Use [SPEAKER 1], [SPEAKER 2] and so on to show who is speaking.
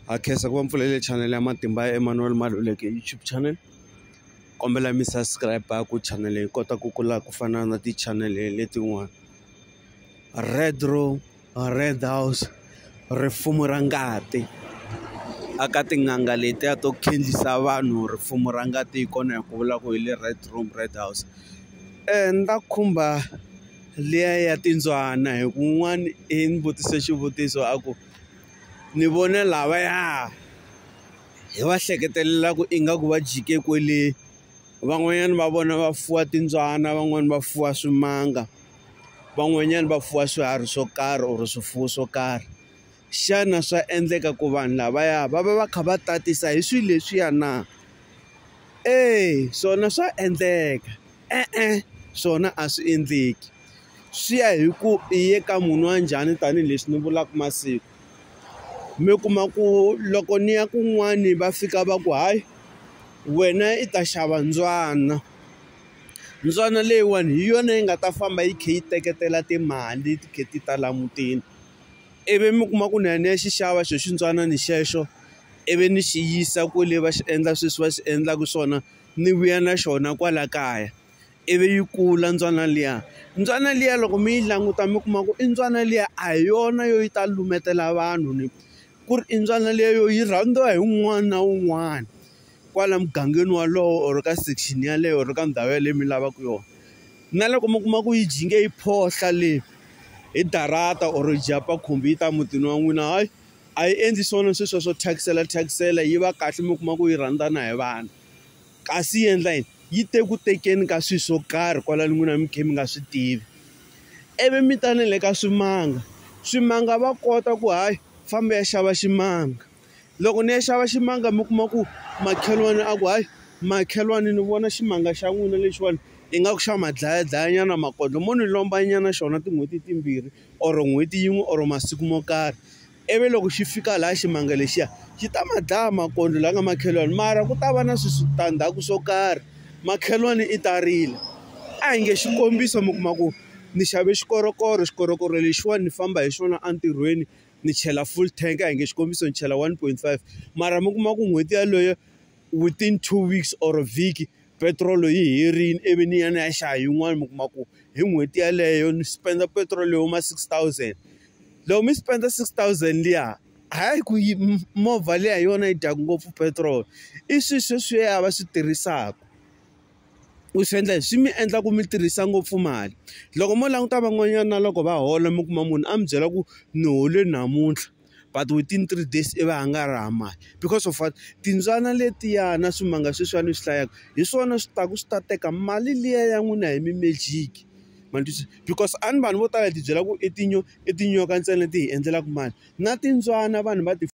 [SPEAKER 1] Ha khensa ku va mpfulele channel ya Matimba ya Emmanuel Maluleke YouTube channel. Kombela mi subscribe ku channel yi kota ku kula ku fana na ti-channel letin'wana. Red Room, Red House, rifumo ra ngati. Aka tin'anga letiya to khendlisa vanhu rifumo ra ngati hi kona hi ku vula ku hi le Red Room, Red House. Ni ta khumba liya ya timbyana hi ku un'wana i ni vutise xivutiso a ku, ni vone lavaya hi va hleketelela ku ingaku va jike kwele. Van'wanyana va vona va fuwa timbyana, van'wani va fuwa swimanga, van'wanyana va fuwa swiharhi swo karhi or swifuwo swo karhi. Xana swa endleka ku vanhu lavaya va va va kha va tatisa hi swilo leswiya na? Eya swona swa endleka, e-e swona a swi endleki. Swi ya hi ku i ye ka munhu wa njhani tanihileswi ni vulaka masiku. Mi kuma ku loko ni ya kun'wani va fika va ku hayi wena i ta xava mbyana, mbyana leyiwani hi yona yi nga ta famba yi kha yi teketela timali ti kha ti ta la mutini. Ivi mi kuma ku ni ya ni ya xi xava xo ximbyana xexo, ivi ni xi yisa kwale va xi endla sweswi va xi endlaka swona, ni vuya na xona kwala kaya. Ivi yi kula mbyana liya. Mbyana liya loko mi yi languta mi kuma ku i mbyana liya a hi yona yo yi ta lumetela vanhu ni, ku ri i mbyana liya yo yi rhandziwa hi wun'wana na wun'wana kwala mugangeni wolowo or ka section yaleyo or ka ndhawu yaleyo mi lavaka yona. Na loko mi kuma ku yi jike yi phohla le hi darata or yi jump-a khumbi yi ta mutini wa n'wina, hayi a yi endli swona sweswiya swo thyakisela thyakisela yi va kahle mi kuma ku yi rhandzana hi vanhu. Kasi yi endla yini? Yi te ku tekeni ka swilo swo karhi kwalano n'wina mi kha mi nga swi tivi. Ivi mi ta na le ka swimanga, swimanga va kota ku hayi famba u ya xava ximanga. Loko ni ya xava ximanga mi kuma ku makhelwani a ku hayi makhelwani ni vona ximanga xa n'wina lexiwani ingaku xa ma dlayadlayanyana makondlo mo ni lombanyana xona tin'hweti timbirhi or n'hweti yin'we or masiku mo karhi. Ivi loko xi fika laha ximanga lexiya xi ta ma dlaya makondlo la nga makhelwani mara ku ta va na switandzhaku swo karhi, makhelwani i ta rila. A hi nge xikombiso mi kuma ku ni xave xikorokoro, xikorokoro lexiwani ni famba hi xona entirhweni ni chela full tank a hi nge xikombiso ni chela 1.5 mara mi kuma ku n'hweti yeleyo within 2 weeks or vhiki petiroli yi herile ivi ni ya ni ya xava yin'wani mi kuma ku hi n'hweti yeleyo ni spend petiroli yo huma 6000. Loko mi spend 6000 liya hayi ku yi movha liya hi yona yi dyaka ngopfu petiroli, i swilo sweswiya va swi tirhisaka. Ku swi endla swi mi endla ku mi tirhisa ngopfu mali. Loko mo languta van'wanyana na loko va hola mi kuma munhu a mi byela ku ni hole namuntlha but within 3 days i va a nga ri hava mali. Because of what? Timbyana letiya na swimanga sweswiya ni swi hlayaka hi swona swi taka swi ta teka mali liya ya n'wina hi mi-magic. Ma ni twisisa? Because a ni vanhu vo tala hi ti byela ku i i tinyoka ntsena ti hi endlelaka mali, na timbyana vanhu va ti.